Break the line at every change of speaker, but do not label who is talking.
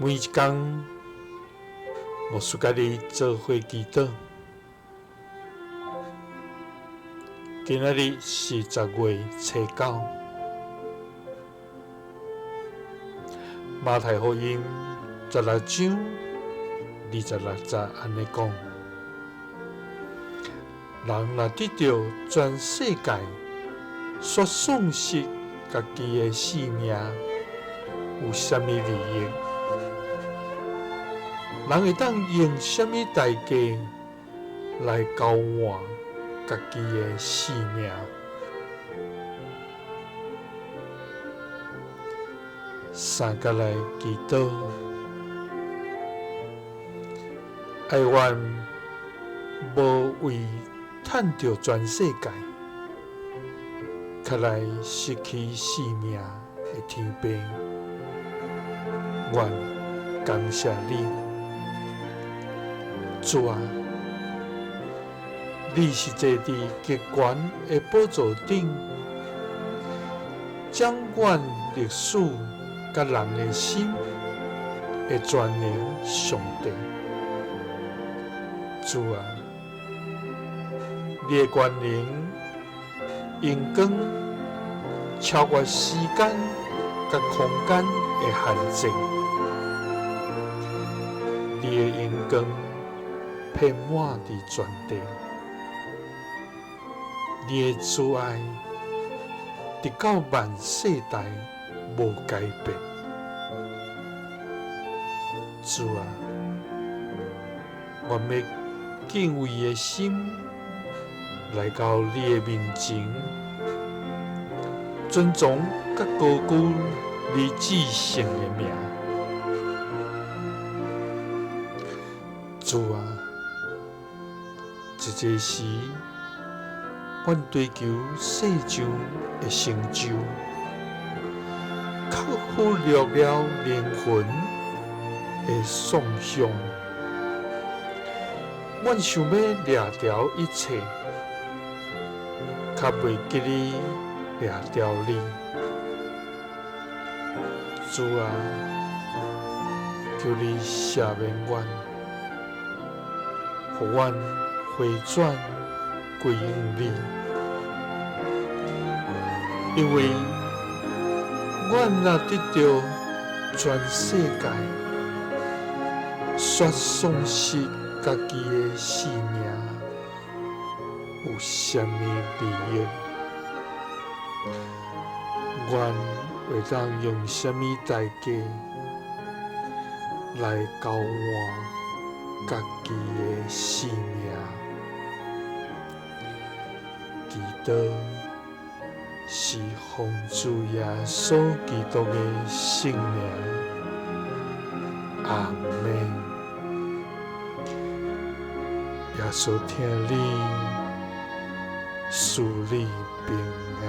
每一工，牧師佮你做伙祈禱。今仔日是10月初9，馬太福音16章26節按呢講：人若得著全世界，卻喪失家己的性命，有啥物利益？人會當用啥物代價來交換家己的性命？三佮來祈禱，哀願無為趁著全世界，卻來失去性命的天父，願感謝你，主啊！你是坐佇極懸的寶座頂，掌管歷史佮人的心的全能上帝。主啊，你的權能榮光超越時間佮空間的限制，你的榮光遍滿佇全地，你的慈愛直到萬世代無改變。主啊，我欲敬畏的心來到你的面前，尊崇佮高舉你至聖的名。主啊，這這時，阮追求世上的成就，卻忽略了靈魂的喪向。阮想欲掠牢一切，卻袂記得掠牢你。主啊，求你赦免阮，予阮回轉歸向你，因為阮若得著全世界，卻喪失家己的性命，有啥物利益？阮會當用啥物代價來交換家己的性命？祈禱是奉主耶穌基督的聖名，阿們。耶穌疼你，賜你平安。